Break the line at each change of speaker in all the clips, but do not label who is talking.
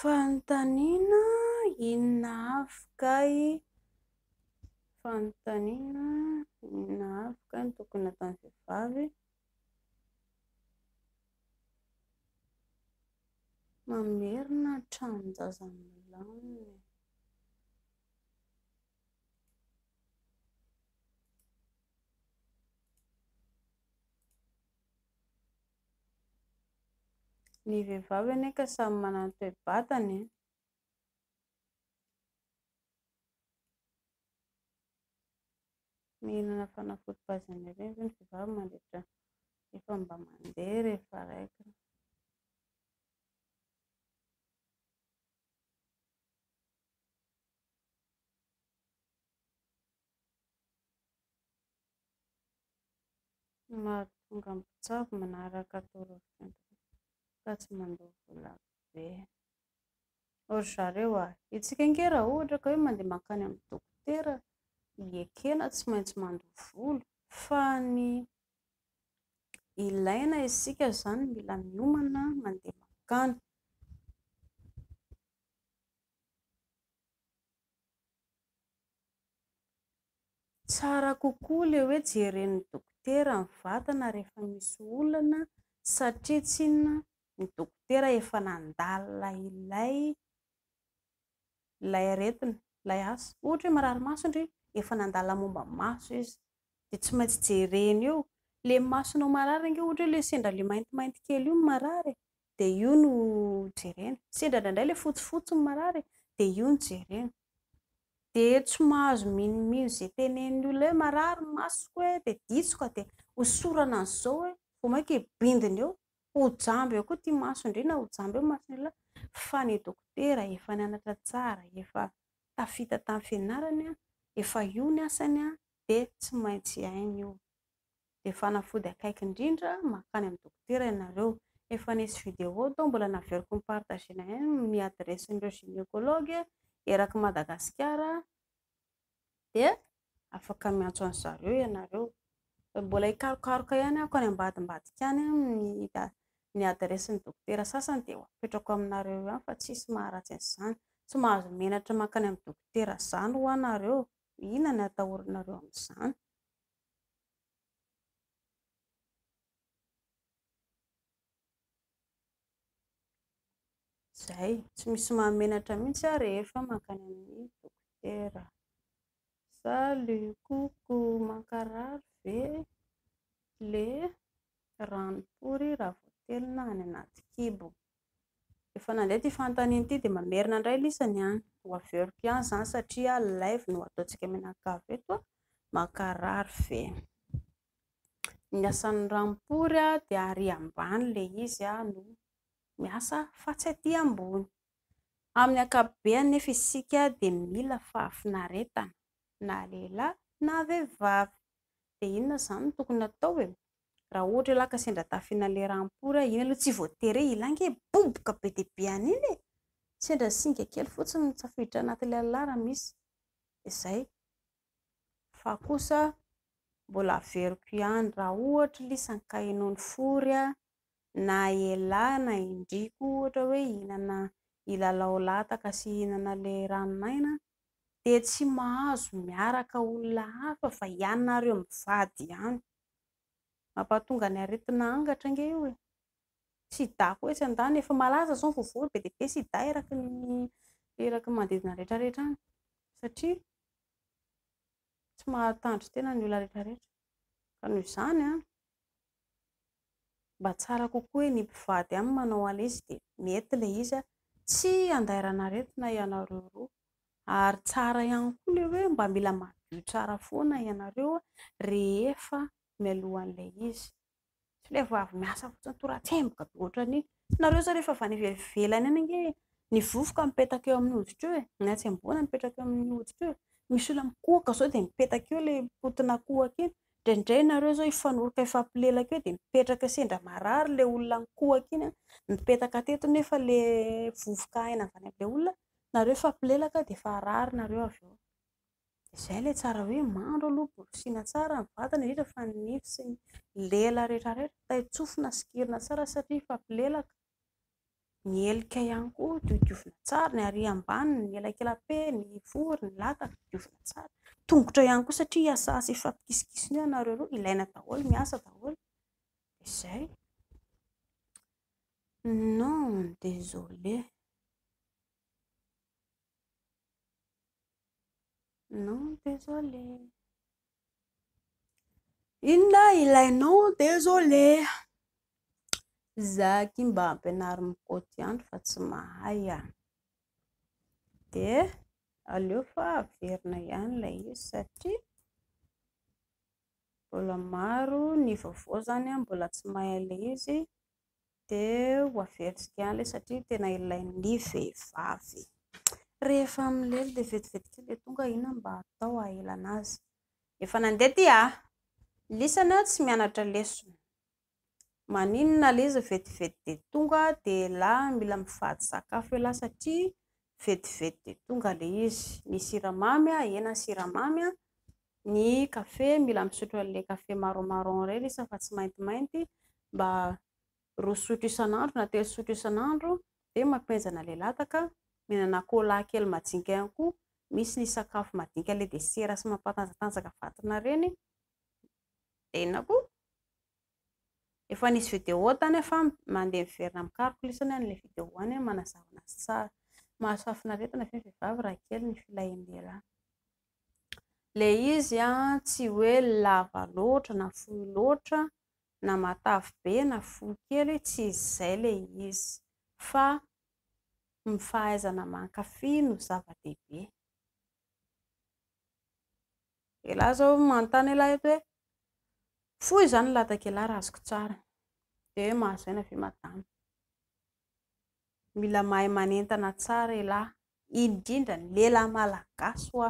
Fanontaniana inona avy kay? Fanontaniana inona avy kay no tokony hataon'ny vehivavy? Mamerina tranon-jaza milamina e. Ny vehivavy anie ka samy manana ny toe-batany e. Mihinana fanafody paozina ireny ve ny vehivavy mandritra efa mba mandeha rehefa règle? Mahatonga ny mpitsabo manaraka torohevitra ka tsy mandoa vola be. Ô ry zareo a! Isika ange raha ohatra ka hoe mandeha mankany amin'ny dokotera, ekena tsy maintsy mandoa vola fa ny ilaina isika izany mila miomana mandeha mankany. Tsara kokoa ilay hoe jeren'ny dokotera ny vatana rehefa misy olana satria tsinona ny dokotera efa nandalina ilay ilay aretina, ilay asa. Ohatra hoe marary maso ndry, efa nandalina momba ny maso izy dia tsy maintsy jereny eo. Ilay masonao marary ange ohatra hoe ilay sendra ilay maintimainty kely io no marary e, dia io no jerena. Sendra indraindray ilay fotsifotsy no marary e, dia io no jerena. Dia tsy mahazo minomino izay tenenin'ny olona hoe marary ny masoko hoe dia ditsoka dia hosorana an'izao hoe vao mainka hibindina eo, ho jamba eo koa ity mason-dry na ho jamba eo mason'ilay fa ny dokotera efa nianatra tsara, efa tafita tamin'ny fianarany, efa io ny asany dia tsy maintsy hainy io. Dia fanafody akaiky indrindra mankany amin'ny dokotera ianareo. Efa nisy vidéo tao mbola naveriko ni-partager-na ihany ny adiresin'ireo gynécologue eraky Madagasikara dia afaka miantso an'i zareo ianareo. Mbola hikarokaroka ihany aho any ambadimbadika any ny ny adiresin'ny dokotera sasany dia ho apetrako aminareo ihany fa tsisy maharatsy an'izany. Tsy mahazo menatra mankany amin'ny dokotera izany ho'a nareo. Inona ny atahoranareo amin'izany? Izay, tsy misy mahamenatra mihitsy aho rehefa mankany amin'ny dokotera. Salut, coucou, mankarary ve le ranom-pory raha vao telina any anaty kibo? Efa nandeha ity fanontaniana ity dia mamerina indray lisany an! Ho averiko ihany izany satria live no ataontsika mianakavy eto, mankarary ve? Ny asan'ny ranom-pory dia ary ambany ilay izy no miasa fa tsy aty ambony. Amin'ny ankapobeny anefa isika dia mila fahafinaretana na lehilahy na vehivavy. Dia inona izany no tokony hatao e? Raha ohatra ialahy ka sendra tafiana ilay rano-pory, iny aloha tsy voatery hoe ila ange boboka be dia be an'iny e! Sendra singa kely fotsiny no tafiditra anatin'ilay raha misy, dia izay. Fa kosa mbola averiko ihany, raha ohatra lisany ka henoin'ny fory na elah na indry koa ohatra hoe hihinana hilalao lataka sy hihinana ilay ranon'aina dia tsy mahazo miaraka olona hafa fa ianareo mivady ihany. Mampahatonga ny aretina angatra ange io e! Sida koa etsy andaniny, efa malaza izao ny vaovao be dia be sida eraky ny eraky ny manodidina rehetra rehetra any satria tsy mahatandry tena ny olona rehetra rehetra. Ka noho izany an, mba tsara kokoa hoe ny mpivady ihany manao an'ilay izy dia mety ilay izy an, tsy handairana aretina ianareo roa. Ary tsara ihany koa ilay hoe mba mila madio tsara foana ianareo rehefa mialohan'ilay izy. Tsy ilay vao avy miasa fotsiny toratsemboka be ohatran'iny. Nareo izao rehefa avy any ivelany any ange ny vovoka mipetaka eo amin'ny hoditra eo e, ny hatsembohana mipetraka eo amin'ny hoditra eo e. Misy olona mikohaka izao dia mipetaka eo ilay potina kohaka iny. Indraindray nareo izao hifanoroka hifampilelaka eo dia mipetraka sendra marary ilay olona nikohaka iny, nipetaka teto nefa ilay vovoka aina avy any amin'ilay olona, nareo hifampilelaka dia efa harary nareo avy eo. Izay ilay tsara hoe mandro aloha, borosiana tsara ny vatana, indrindra fa ny nify sy ny lela rehetra rehetra, tain-tsofina sokirina tsara satria hifampilelaka. Ny helika ihany koa diodiovina tsara, ny ary ambany, ny elakela-pe, ny vory, ny lataka, diovina tsara. Tongotra ihany koa satria hiasaasa hifampikisikisina eo ianareo roa, ilaina daholo, miasa daholo. Izay. Non, désolé. Non, désolé. Inona ilay non, désolé? Za aky mba ampianaro mikaoty ihany fa tsy mahay aho. Dia aleo fa averina ihany ilay izy satria mbola maro ny vaovao izany mbola tsy mahay an'ilay izy dia ho averintsika ihany ilay izy satria tena ilain'ny vehivavy. Rehefa milely dia vetivety kely dia tonga, inona no mba atao hahelana azy? Efa nandeha ity a! Lisany tsy mianatra lesona. Maninona ilay izy vetivety dia tonga dia elah mila mifady sakafo elah satria vetivety dia tonga ilay izy. Ny siramamy, ahena ny siramamy, ny kafe mila misotro an'ilay kafe marron marron ireny izy fa tsy maintimainty mba 2 sotro isan'andro na 3 sotro isan'andro dia mampihenjana ilay lataka. Mihinana cola kely majinika ihany koa, misy ny sakafo madinika ilay desera sy mampatanjatanjaka vatana ireny. Dia inona koa? Efa nisy vidéo tany fa mandeha miverina mikaroka ilay isany an'ilay vidéo any manazava anazy tsara. Mahazo fahafinaretana ve ny vehivavy raha kely ny filahian'ny lehilahy? Ilay izy tsy hoe lava loatra na fohy loatra na matavy be na fohy kely, tsy izay ilay izy fa ny fahaizana mankafy no zava-dehibe. Elah izao manontany elah eto hoe fohy izany ny lataka elah raha azoko tsara, dia hoe mahazo aina ve madama? Mila mahay manentana tsara elah, indrindra ny lehilahy malagasy hoa,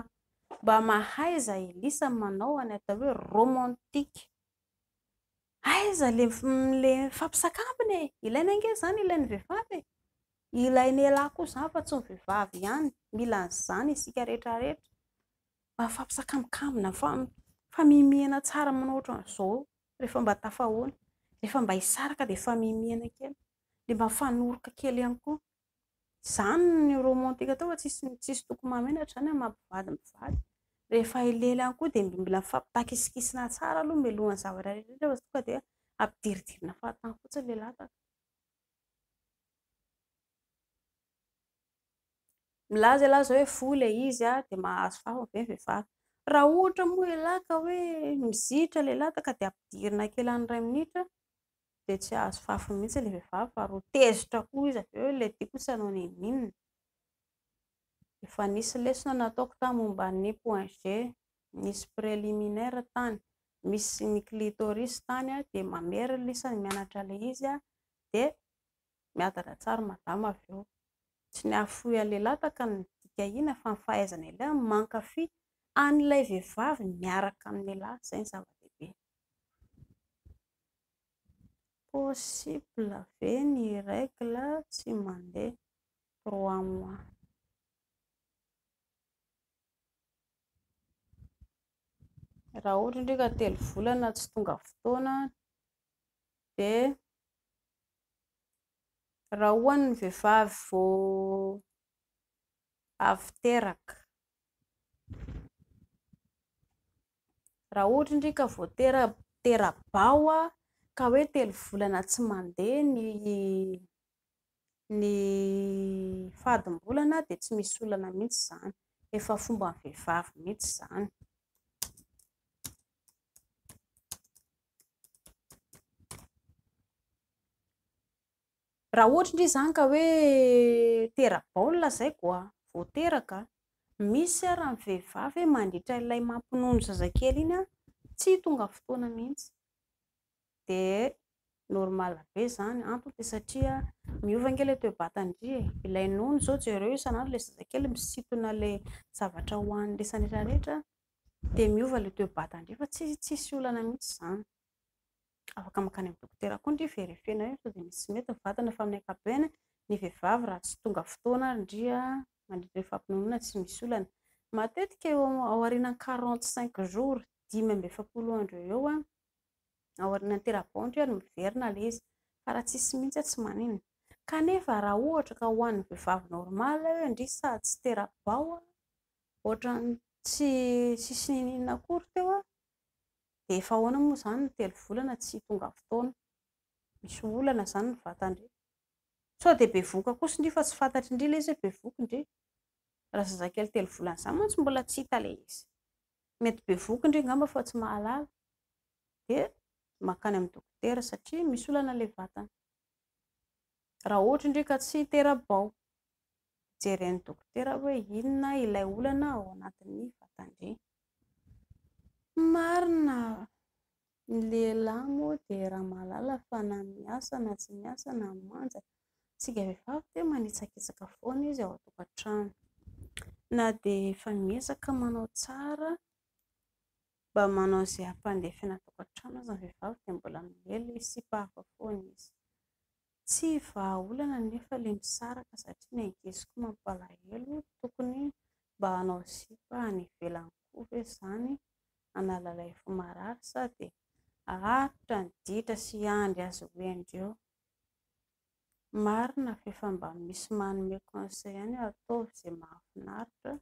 mba mahaiza Elisa manao ny atao hoe romantique. Aiza le mifampisakambina e? Ilaina ange izany, ilain'ny vehivavy e. Ilain'ny lehilahy koa izany fa tsy ny vehivavy ihany. Mila an'izany isika rehetra rehetra. Mba mifampisakambikambina, mifamihimihina tsara manao ohatran'izao rehefa mba tafahoana. Rehefa mba hisaraka dia mifamihimihina kely. Dia mba mifanoroka kely ihany koa. Izany ny romantique atao fa tsisy tokony mahamenatra izany amin'ny maha mpivady mpivady. Rehefa hilely ihany koa dia mila mifampitakisikisina tsara aloha mialohan'ny zavatra rehetra rehetra fa tsy tonga dia ampidiridirina fahatany fotsiny ilay lataka. Milaza ialahy izao hoe fohy ilay izy dia mahazo fafiny ve ny vehivavy? Raha ohatra moa ialahy ka hoe mizihitra ilay lataka dia ampidirina kely any iray minitra dia tsy hahazo fafiny mihitsy ilay vehivavy fa roa tezitra koa izy avy eo ilay tiako tsy hanao n'inon'inona. Efa nisy lesona nataoko tany momba ny point G, nisy préliminaire tany, misy ny clitoris tany dia mamerina isany mianatra ilay izy dia miadana tsara madama avy eo. Tsy ny hahafoy an'ilay lataka no midika inona fa ny fahaizana ilay mankafy an'ilay vehivavy miaraka amin'ialahy, izay no zava-dehibe. Possible ve ny règle tsy mandeha 3 mois? Raha ohatra indray ka 3 volana tsy tonga fotoana dia raha ho an'ny vehivavy vao avy teraka, raha ohatra indray ka vao tera-bao ka hoe 3 volana tsy mandeha ny fadimbolana dia tsy misy olana mihitsy izany, efa fomban'ny vehivavy mihitsy izany. Raha ohatra indray izany ka hoe tera-bao no lazaiko a, vao teraka, misy ary ny vehivavy mandritra ilay mampinono zazakely iny tsy tonga fotoana mihitsy. Dia normal be izany, antony dia satria miova ange ilay toe-batan-dry e. Ilay nono izao jereo isan'andro ilay zazakely misintona ilay zavatra hohaniny rehetra rehetra dia miova ilay toe-batan-dry fa tsisy olana mihitsy izany. Afaka mankany amin'ny dokotera koa ndry vérifier-na hoe sao dia misy tsy mety ny vatana fa amin'ny ankapobeny ny vehivavy raha tsy tonga fotoana ary ndry mandritra ny fampinonoana tsy misy olana. Matetika eo aorianan'ny 45 jours, 45 andro eo eo aorianan'ny tera-bao ndry no miverina ilay izy fa raha tsisy mihitsy tsy maninona. Kanefa raha ohatra ka ho an'ny vehivavy normal hoe ndry sady tsy tera-bao, ohatran'ny tsy tsisy n'inon'inona akory teo a, dia efa ahoana moa izany no telo volana tsy tonga fotoana? Misy olana izany ny vatan-dry. Sao dia bevohoka kosa ndry fa tsy fantatry ndry ilay izy hoe bevohoka ndry. Raha zazakely telo volana izany mantsy mbola tsy hita ilay izy. Mety bevohoka ndry angamba fa tsy mahalala. Dia mankany amin'ny dokotera satria misy olana ilay vatana. Raha ohatra ndry ka tsy tera-bao, jeren'ny dokotera hoe inona ilay olana ao anatin'ny vatan-dry. Marina, ny lehilahy moa dia raha mahalala fa na miasa na tsy miasa na manja, isika vehivavy dia manitsakitsaka foana izy ao an-tokantrano. Na dia efa miezaka manao tsara, mba manao izay hampandeha fiainan-tokantrano aza ny vehivavy dia mbola mamely sipa hafa foana izy. Tsy vahaolana anefa ilay misaraka satria ny ankizy koa mampalahelo, tokony mba hanao sipa any ivelany koa ve izany hanala ilay fo marary sa dia haharitra ny ditra sy hiandry azy ho hendry eo? Marina fa efa mba misy manome conseil ihany hoe ataovy izay mahafinaritra.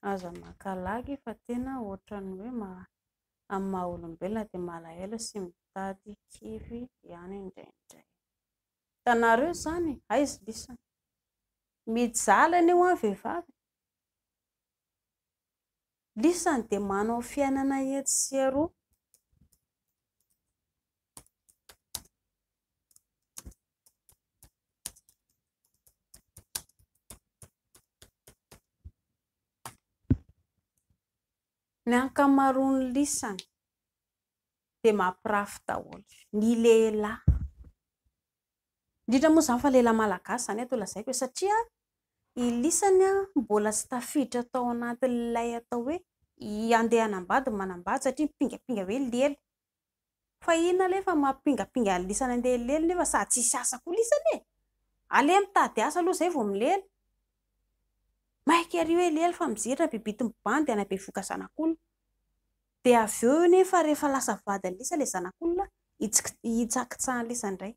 Aza maka lagy fa tena ohatran'ny hoe amin'ny maha olombelona dia malahelo sy mitady kivy ihany indraindray. Hitanareo izany? Aiza lisany? Mijaly anie hoa ny vehivavy. Lisany dia manao fiainana etsy sy eroa. Ny ankamaroan'ny lisany dia mampirafy daholo ny lehilahy. Indrindra moa izany fa lehilahy malagasy izany eto lazaiko e, satria i lisany mbola tsy tafiditra tao anatin'ilay atao hoe handeha hanambady manambady satria mipingapinga hoe lely. Fa inona alefa mampingapinga an'i lisany handeha hilely nefa sady tsisy asa koa lisany e! Aleha mitady asa aloha zay vao milely. Maika ery hoe lely fa mizirina bibity mibandy any bevoka zanak'olona. Dia avy eo nefa rehefa lasa vadin'i lisa ilay zanak'olona, hitsakitsahan'i lisa indray.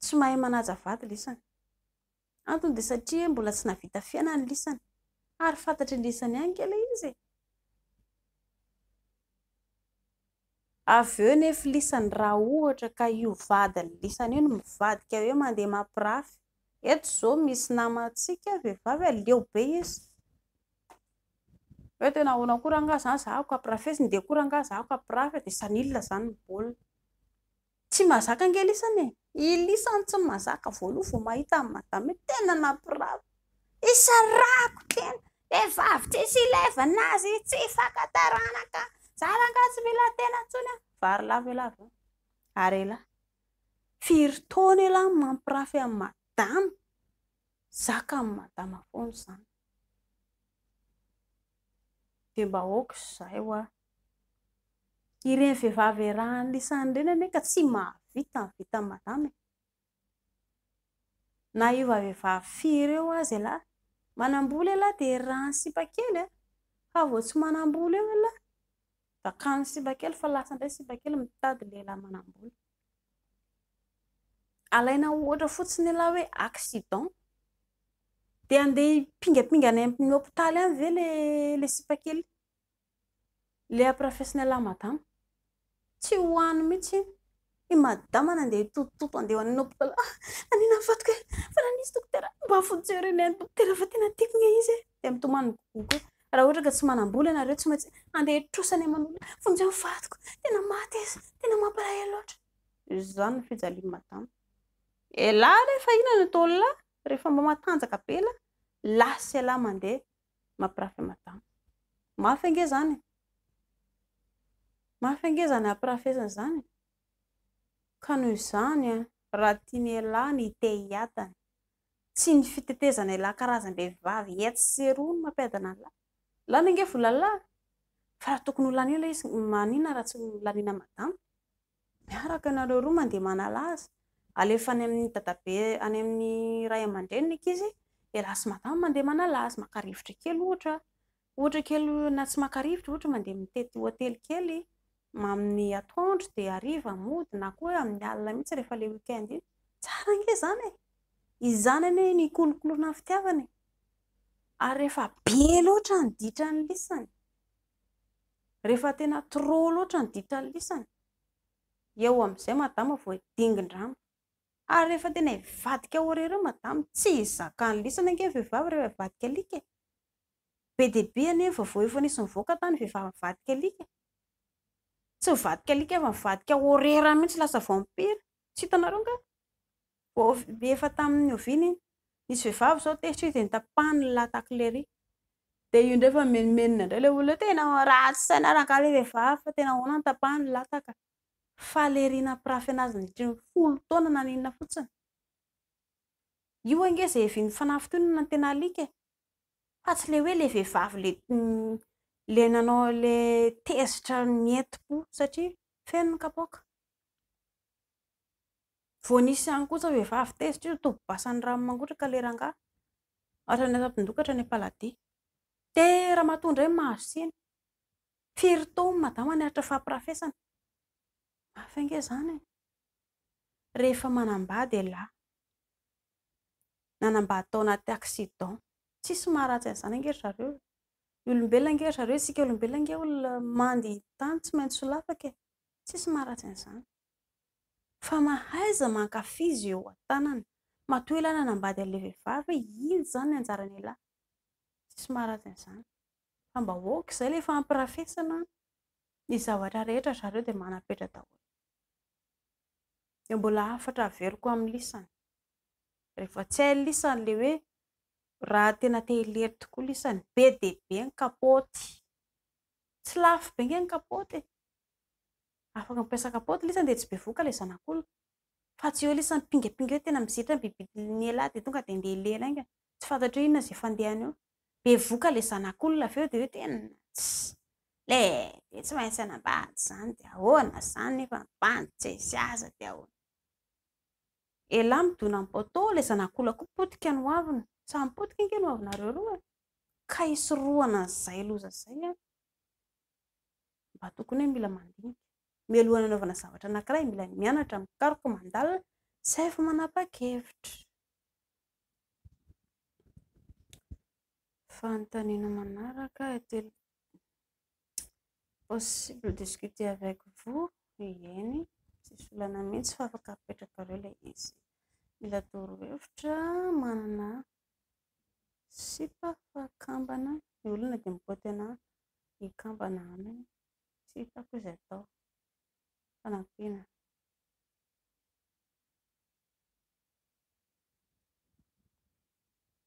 Tsy mahay manaja vady lisany. Antony dia satria mbola tsy nahavita fiainana lisany. Ary fantatry ny lisany ihany ange ilay izy e! Avy eo nefa lisany raha ohatra ka io vadin'ny lisany io no mivadika hoe mandeha mampirafy. Eto izao misy namantsika vehivavy leo be izy. Hoe tena ahoana koa rangahy izany za ko ampirafesina dia koa rangahy za ko ampirafy dia sanil izany ny baolina. Tsy mahazaka ange lisany e! I lisany tsy mahazaka voaloha vao mahita an'i madame hoe tena nampirafy. Isarahako tena, vehivavy tsisy ilaivana azy, tsy fakan-taranaka, za rangahy tsy mila tena intsony a! Vary lava elah avy eo. Ary elah, firy taona elah no mampirafy an'i madama? Zakan'i madama foana izany. Dia mba aoka izay hoa. Ireny vehivavy iarahan'ny lisany ireny anie ka tsy mahavita ny vitan'i madama e. Na hiova vehivavy firy eo aza ialahy, manambola ialahy dia iarahan'ny sipa kely a, fa vao tsy manambola eo ialahy, vakan'ny sipa kely fa lasa indray sipa kely mitady lehilahy manambola. Alaina ohatra fotsiny ialahy hoe accident, dia handeha hipingapinga any amin'ny hopitaly any ve ilay sipa kely? Ilay ampirafesin'ialahy madama. Tsy ho any mihitsy iny. I madama nandeha hitotototo handeha ho any amin'ny hopitaly. Ah! Nanina ny vadiko e! Fa nanisy dokotera. Mba vonjeo re ny an'i dokotera fa tena tiako anie izy e! Dia mitomany migogogogo hoe, raha ohatra ka tsy manam-bola ianareo tsy maintsy handeha hitrosa any aman'olona. Vonjeo ny vadiko! Tena maty izy! Tena mampalahelo loatra! Izany ny fijalian'i madama. Elah rehefa inona no ataon'lah? Rehefa mba matanjaka be elah, lasa elah mandeha mampirafy an'i madama. Mafy ange izany e! Mafy ange izany hampirafesina izany e! Ka noho izany, raha tian'ialahy ny te hiadana, tsy ny fitetezana ialahy karazam-behivavy etsy sy eroa no mampiadana an'lah. Lany ange volan'lah! Fa raha tokony ho laniana ilay izy, maninona raha tsy laniana madama? Miaraka ianareo roa mandeha manala azy. Alefa any amin'ny dadabe, any amin'ny ray aman-dreny ny ankizy, ialahy sy madama mandeha manala azy, maka rivotra kely ohatra. Ohatra kely na tsy maka rivotra, ohatra mandeha mitety hotely kely amin'ny atoandro dia hariva mody na koa hoe amin'ny alina mihitsy rehefa ilay week-end iny. Tsara ange izany e! Izany anie no ikolokoloana ny fitiavana e! Ary rehefa be loatra ny ditran'ny lisany, rehefa tena trop loatra ny ditran'ny lisany, eo amin'izay madama vao hidingin-drambo. Ary rehefa tena hivadika horaire eo madama, tsy zakan'ny lisany ange ny vehivavy rehefa hivadika alika e! Be dia be anie ny vaovao efa nisy nivoaka tany vehivavy nivadika alika. Tsy nivadika alika fa nivadika horaire mihitsy lasa vampire. Tsy hitanareo angaha? Vao efa tamin'ny oviana iny? Nisy vehivavy izao tezitra izy dia notapahiny ny latakle ery. Dia io indray efa mimenomenona indray ilay olona hoe tena ratsy saina rangahy ilay vehivavy fa tena ahoana no tapahiny ny lataka. Faly ery nampirafy anazy nandritry ny 10 taona naninona fotsiny. Io ange izay hevian'ny fanafintohinana no tena alika e. Fa tsy ilay hoe ilay vehivavy ilay ilay nanao ilay tezitra nentim-po satria feno ny kapoaka. Vao nisy ihany koa izao vehivavy tezitra io tobi-basan'ny rano mangotraka ilay rangahy. Hatrany Antampon-doha ka hatrany Ampaladia. Dia ramatoa indray mahazo tsiny. Firy taona madama niaritra fampirafesana. Mafy ange izany e. Rehefa manambady ialahy, nanambady tao anaty accident, tsisy maharatsy an'izany ange ry zareo e. Ny olombelona ange ry zareo, isika olombelona ange olona mandidy tany tsy maintsy solafaka e. Tsisy maharatsy an'izany. Fa mahaiza mankafy izy eo an-tanana. Matoa ialahy nanambady an'ilay vehivavy hoe iny izany ny anjaran'ialahy. Tsisy maharatsy an'izany. Fa mba ok izay ilay fampirafesana ny zavatra rehetra ry zareo dia manam-petra daholo. Dia mbola hafatra averiko amin'ny lisany. Rehefa tsy hay lisany ilay hoe raha tena te hilery tokoa lisany, be dia be ny kapaoty. Tsy lafo be ange ny kapaoty e. Afaka mampiasa kapaoty lisany dia tsy bevohoka ilay zanak'olona. Fa tsy eo lisany mipingapinga eo tena mizitra ny bibidin'ny elahy dia tonga dia andeha hilela haingana. Tsy fantatro hoe inona izay fandehany eo. Bevohoka ilay zanak'olona avy eo dia hoe tena tsy le dia tsy maintsy hanambady izany dia ahoana izany nefa ny bandy tsy hisy asa dia ahoana. Elah midona amin'ny poteau, ilay zanak'olona koa potika ny hoaviny. Samy potika ange ny hoavinareo roa e. Ka hisorohana an'izay loza izay an, mba tokony hoe mila mandinika. Mialohan'ny hanaovana zavatra anankiray, mila mianatra, mikaroka, mandalina, izay vao manapa-kevitra. Fanontaniana manaraka, est-il possible de discuter avec vous? Eny, tsisy olana mihitsy fa afaka apetrakareo ilay izy. Mila torohevitra, manana sipa fa kambana, ny olona dia mikaoty anahy hikambana aminy, tsy hitako izay atao. Fanampiana.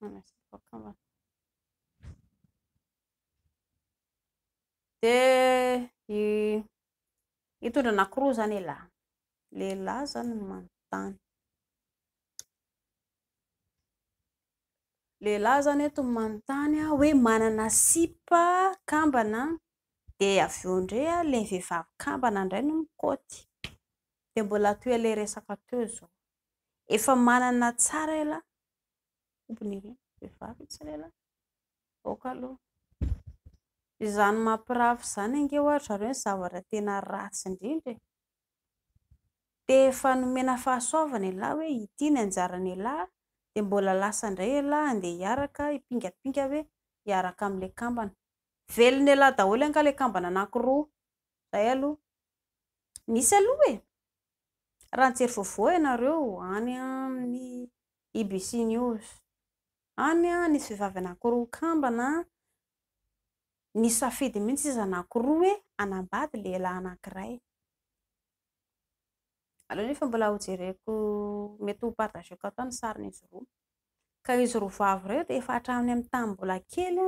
Manana sipa kambana. Dia hitondra anankiroa izany ialahy. Lehilahy izany no manontany. Lehilahy izany eto no manontany hoe manana sipa kambana dia avy eo indray ilay vehivavy kambana indray no mikaoty. Dia mbola toy ilay resaka teo izao. Efa manana tsara ialahy. Tompony ery, vehivavy sa lehilahy? Aoka aloha. Izany mampirafy izany ange hoa ry zareo ny zavatra tena ratsy indrindra e. Dia efa nomena fahasoavana ialahy hoe ity ny anjaran'ialahy dia mbola lasa indray ialahy handeha hiaraka hipingapinga hoe hiaraka amin'ilay kambana. Velon'ialahy daholo angaha ilay kambana anankiroa? Izay aloha. Misy aloha e! Raha nijery vaovao ianareo any amin'ny ABC News, any nisy vehivavy anankiroa kambana, nisafidy mihitsy izy anankiroa hoe hanambady lehilahy anankiray. Aleo nefa mbola hojereko, mety ho partageko ato ny sarin'izy roa. Ka izy roa vavy ireo dia efa hatramin'ny amin'ny tamin'ny mbola kely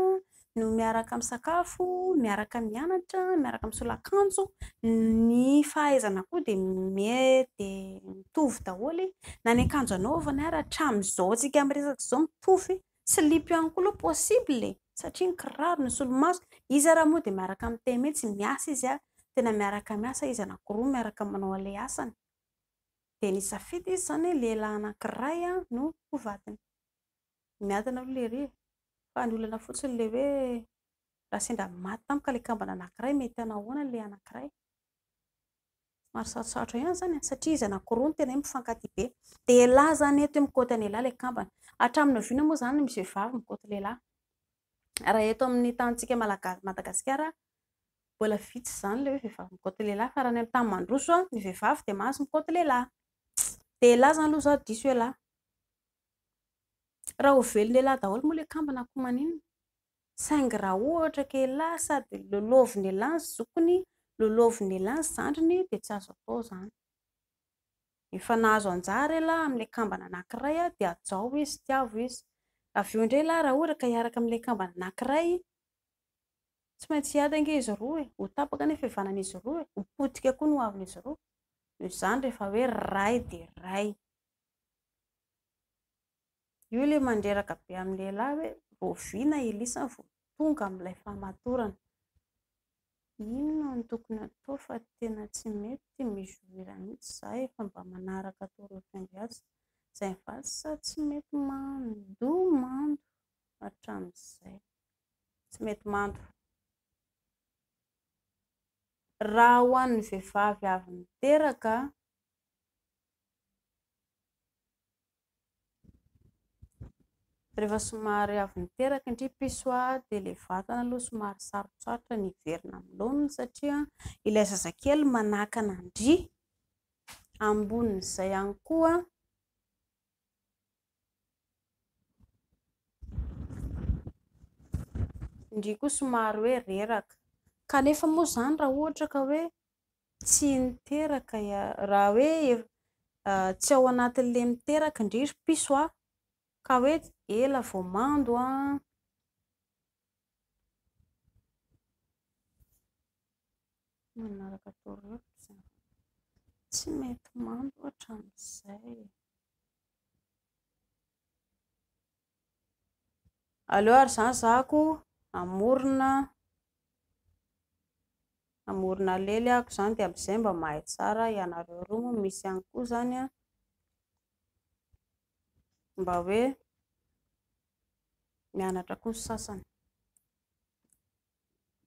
no miaraka misakafo, miaraka mianatra, miaraka misolo akanjo. Ny fahaizana koa dia mety mitovy daholo, na ny akanjo anaovany ary hatramin'izao antsika miresaka izao mitovy. Silipo ihany koa aloha possible e, satria ny kiraro, ny solomaso, izy ary moa dia miaraka miteny mihitsy, miasa izy, tena miaraka miasa izy anankiroa miaraka manao an'ilay asany. Dia nisafidy izy izany hoe lehilahy anankiray no ho vadiny. Miadana aloha lery e, fa ny olana fotsiny ilay hoe. Raha sendra maty tampoka ilay kambana anankiray, mety hanao ahoana ilay anankiray? Somary sarotsarotra ihany izany e, satria izy anankiroa no tena hoe mifankatia be. Dia elah izany eto hoe mikaoty an'elah ilay kambana. Hatramin'ny oviana moa izany no misy vehivavy mikaoty lehilahy? Raha eto amin'ny tanintsika Malagasy, Madagasikara, mbola vitsy izany ilay hoe vehivavy mikaoty lehilahy, fa raha any amin'ny tany mandroso, ny vehivavy dia mahazo mikaoty lehilahy. Dia elah izany aloha izaho diso elah. Raha ho velona elah daholo moa ilay kambana koa maninona? Saingy raha ohatra ka elah sady lolovin'elah ny zokiny, lolovin'elah ny zandriny dia tsy azo atao izany. Efa nahazo anjara elah amin'ilay kambana anankiray dia hajao izy, tiavo izy. Avy eo indray elah raha ohatra ka hiaraka amin'ilay kambana anankiray, tsy maintsy hiady ange izy roa e, ho tapaka anie ny fihavanan'izy roa e, ho potika koa ny hoavin'izy roa. Noho izany rehefa hoe ray dia ray. Io ilay mandreraka be amin'ny lehilahy hoe rahoviana i Elisa vao tonga amin'ilay fahamatorana. Inona no tokony atao fa tena tsy mety mi-jouir mihitsy za efa mba manaraka torohevitra ingahy izay mivady sa tsy mety mando mando hatramin'izay. Tsy mety mando. Raha ho an'ny vehivavy avy niteraka, Rehefa somary avy niteraka indry piso dia ilay vatana aloha somary sarotsarotra ny hiverina amin'ny laoniny satria ilay zazakely manakana an-dry. Ambonin'izay ihany koa ndry koa somary hoe reraka. Kanefa moa izany raha ohatra ka hoe tsy niteraka raha hoe tsy ao anatin'ilay miteraka ndry ry piso a, ka hoe ela vao mando an. Manaraka torohevitra izany. Tsy mety mando hatramin'izay. Aleo ary izany zahako hamorona hamorona lely ahako izany dia amin'izay mba mahay tsara ianareo roa moa misy ihany koa izany an, mba hoe mianatra koa ny sasany.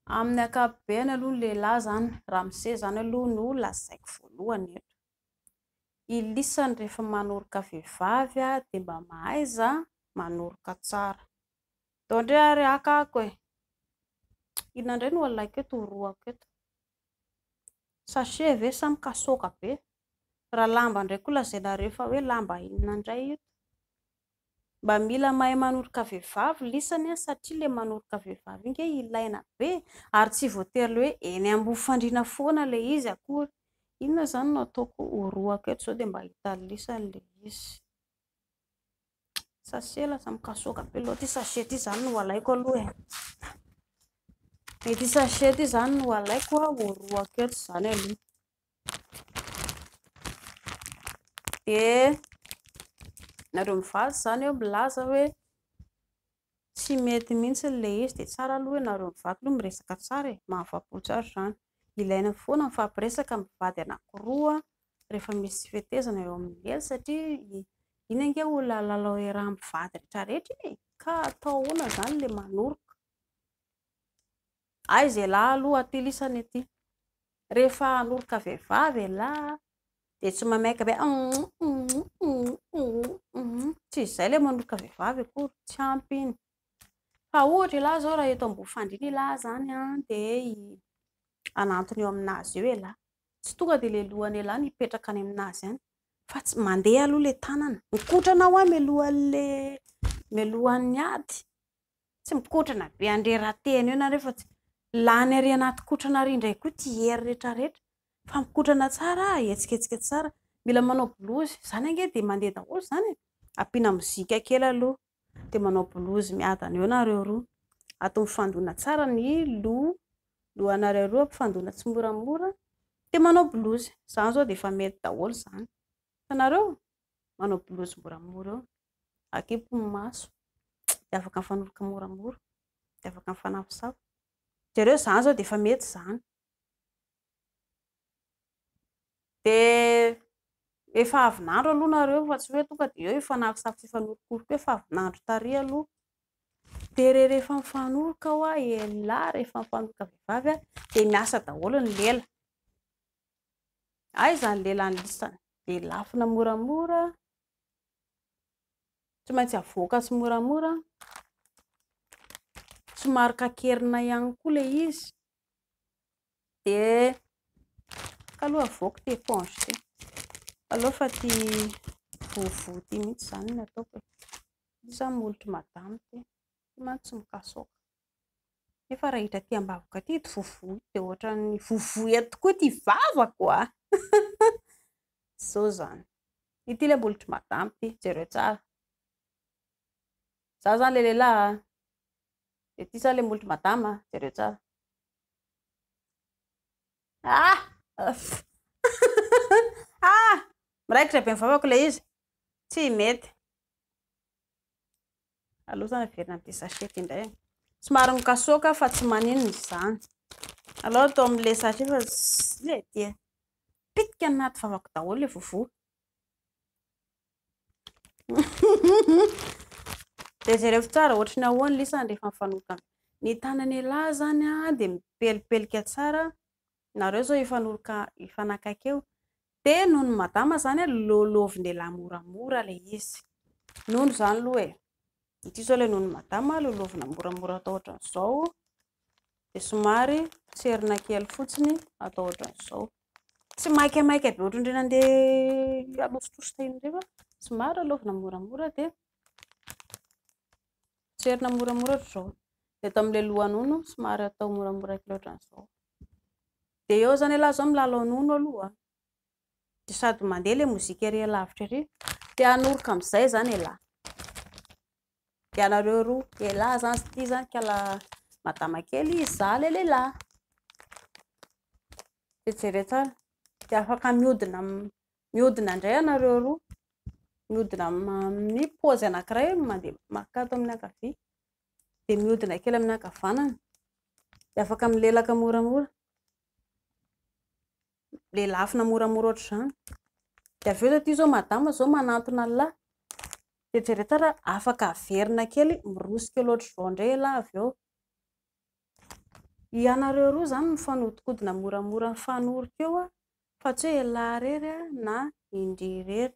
Amin'ny ankapobeny aloha ny lehilahy izany, ramose izany aloha no lazaiko voalohany eto. Ilisany rehefa manoroka vehivavy dia mba mahaiza manoroka tsara. Ndao indray ary haka ako e. Inona indray no alaiko eto, horohako eto? Sachet ve sa mikasoka be? Raha lamba indray koa lazainareo fa hoe lamba inona indray ito? Mba mila mahay manoroka vehivavy lisany an, satria ilay manoroka vehivavy iny nge ilaina be e, ary tsy voatery hoe eny ambony fandriana foana ilay izy akory. Inona izany no ataoko horohako eto izao dia mba hitan'i lisany ilay izy. Sachet lasa mikasoka be loatra, ity sachet ity izany no alaiko aloha e. Ity sachet ity izany no alaiko horohako eto izany aloha. Dia nareo mivady izany eo milaza hoe tsy mety mihitsy ilay izy dia tsara aloha hoe nareo mivady aloha miresaka tsara e, mahafapo tsara izany. Ilaina foana ny mifampiresaka amin'ny mpivady anankiroa rehefa misy tsy fetezana eo amin'ny ela satria iny ange olona lalao iarahan'ny mpivady rehetra rehetra iny e, ka atao ahoana izany ilay manoroka. Aiza elah aloha aty lisany aty. Rehefa hanoroka vehivavy elah dia tsy maimaika be tsy izay ilay manoroka vehivavy akory, tsy ampy iny. Fa ohatra elah izao raha eto ambony fandriana elah izany an, dia hanantona eo aminazy eo elah. Tsy tonga dia ilay lohan'elah no hipetraka any aminazy any fa tsy mandeha aloha ilay tanana. Mikotrana hoa mialohan'ilay mialohan'ny ady. Tsy mikotrana be andreratehana eo nareo fa tsy lany ary anaty kotrana ary indray koa ity hery rehetra rehetra fa mikotrana tsara ahetsiketsika tsara mila manao blouse izany ange dia mandeha daholo izany e ampiana mozika kely aloha dia manao blouse miadana eo nareo roa ato mifandona tsara ny loha lohanareo roa ampifandona tsimoramora dia manao blouse izany izao dia efa mety daholo izany hitanareo manao blouse moramora eo akipy ny maso dia afaka mifanoroka moramora dia afaka mifanafosafo jereo izany izao dia efa mety izany dia efa avy nandro aloha nareo fa tsy hoe tonga dia eo hifanafosafo sy hifanorokoroka eo fa avy nandro tary aloha. Dia rehefa mifanoroka hoa elah, rehefa mifanoroka vehivavy dia miasa daholo ny lela. Aiza ny lelan'ny lisany? Dia lafina moramora, tsy maintsy avoaka tsimoramora, somary kakerina ihany koa ilay izy. Dia aloha avoaka ity éponge ity, aleo fa ity vovoa ity mihitsy izany no ataoko e. Ity izany molotr'i madama ity, ity mantsy tsy mikasoka. Nefa raha hiditra aty am-bavaka aty ito vovoa ito dia ohatran'ny vovoa eto koa ity vavako a! Izao izany. Ity ilay molotr'i madama ity, jereo tsara. Izaho izany ilay lehilahy a. Dia ity izany ilay molotr'i madama, jereo tsara. Ah! Ah! Miraikitra be ny vavako ilay izy. Tsy mety. Aleo izany averina amin'ity sachet ity indray. Somary mikasoka fa tsy maninona izany. Aleo atao amin'ilay sachet fa ilay dia pitika anaty vavako daholo ilay vovoa. Dia jereo tsara ohatry ny ahoana lisany rehefa mifanoroka. Ny tanan'ialahy izany dia mipelipelika tsara. Nareo izao hifanoroka hifanakaiky eo. Dia nono madama izany lolovin'ialahy moramora ilay izy. Nono izany aloha e. Ity izao ilay nono madama, lolovina moramora atao ohatran'izao. Dia somary potserina kely fotsiny atao ohatran'izao. Tsy maikamaika be ohatran'ireny nandeha halosotositra iny ireny fa somary lalaovina moramora dia potserina moramora ohatr'izao. Dia atao amin'ilay lohanono somary atao moramora kely ohatran'izao. Dia eo izany ialahy izao milalao nono aloha. Dia sady mandeha ilay mozika ery alavitra ery. Dia hanoroka amin'izay izany ialahy. Ianareo roa, ialahy izany sy ity izany kala madama kely, izaho ilay lehilahy. Dia jereo tsara. Dia afaka mihodina mihodina indray ianareo roa. Mihodina amin'ny paozy anankiray mandeha makato amin'ny ankavia. Dia mihodina kely amin'ny ankavanana. Dia afaka milelaka moramora. Lelafina moramora ohatr'izany. Dia avy eo ity izao madama izao manantona an'lah. Dia jereo tsara, afaka averina kely, miroso kely ohatr'izao indray elah avy eo. Ianareo roa izany mifanodikodina moramora mifanorika eo fa tsy hoe elah irery na indry irery.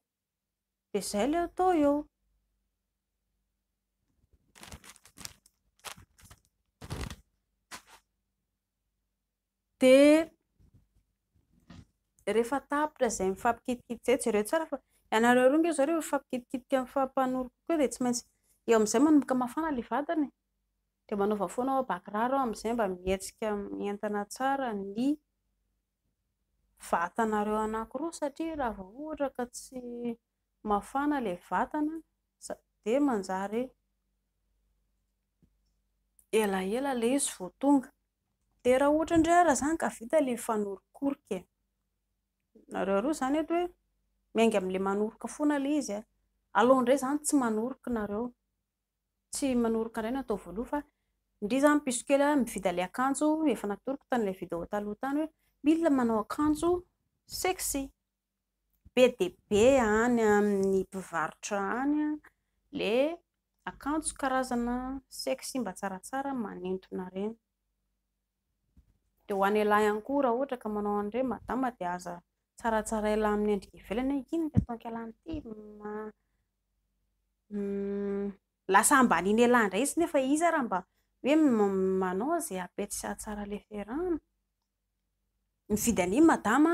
Dia izay ilay atao eo. Dia rehefa tapitra izay mifampikitikitika izay, jereo tsara fa ianareo roa ange izao rehefa mifampikitikitika mifampanoroka eo dia tsy maintsy eo amin'izay manomboka mafana ilay vatana e. Dia manaova foana hoa bakiraro amin'izay mba mihetsika mientana tsara ny vatanareo anankiroa satria raha vao ohatra ka tsy mafana ilay vatana dia manjary elaela ilay izy vao tonga. Dia raha ohatra indray ary izany ka vita ilay mifanorokoroka e. Nareo roa izany eto hoe miainga amin'ilay manoroka foana ilay izy a. Aleo indray izany tsy manoroka nareo. Tsy manoroka indray no atao voaloha fa ndry izany piso kely a, mividy an'ilay akanjo efa natoroko tamin'ilay vidéo taloha tany hoe mila manao akanjo sexy. Be dia be any amin'ny mpivarotra any ilay akanjo karazana sexy mba tsaratsara manintona ireny. Dia ho an'ialahy ihany koa raha ohatra ka manao an'ireny madama dia aza tsaratsaraina amin'ny endrika ivelany hoe inona ity ataon'ialahy ity, lasa ambanian'ialahy indray izy nefa izy ary mba hoe manao izay hampety sy hahatsara ilay fiarahana. Mividy an'iny madama,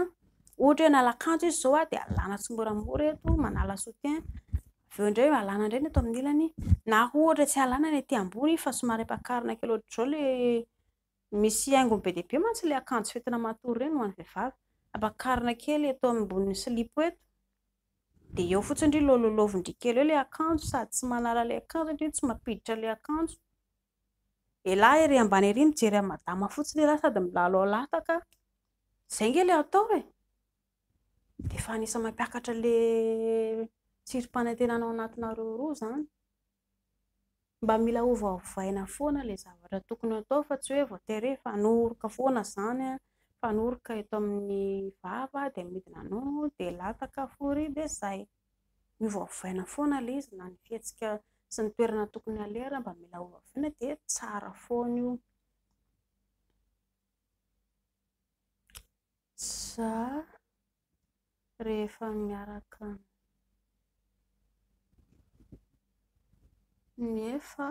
ohatra hoe hanala akanjo izy izao dia alana tsimoramora eto, manala soutien, avy eo indray alana indray ny eto amin'ny ilany, na ohatra tsy alana ny aty ambony fa somary ampakarina kely ohatr'izao ilay, misy haingony be dia be mantsy ilay akanjo fentina matory ireny ho an'ny vehivavy, ampakarina kely eto ambonin'ny silipo eto, dia eo fotsiny ndry lôlôlôvin-dry kely eo ilay akanjo sady tsy manala ilay akanjo ndry no tsy mampiditra ilay akanjo. Elah ery ambany ery mijery an'i madama fotsiny elah sady milalao lataka. Izay ange ilay atao e. Dia efa anisan'ny mampiakatra ilay tsirim-panantenana ao anatinareo roa izany. Mba mila ovaovaina foana ilay zavatra tokony atao fa tsy hoe voatery hoe fanoroka foana izany an, fanoroka eto amin'ny vava dia midina nono dia lataka fory dia izay. Miovaovaina foana ilay izy na ny fihetsika. sy ny toerana tokony haleha raha mba mila hovaviana dia tsara foana io. Za rehefa miaraka nefa.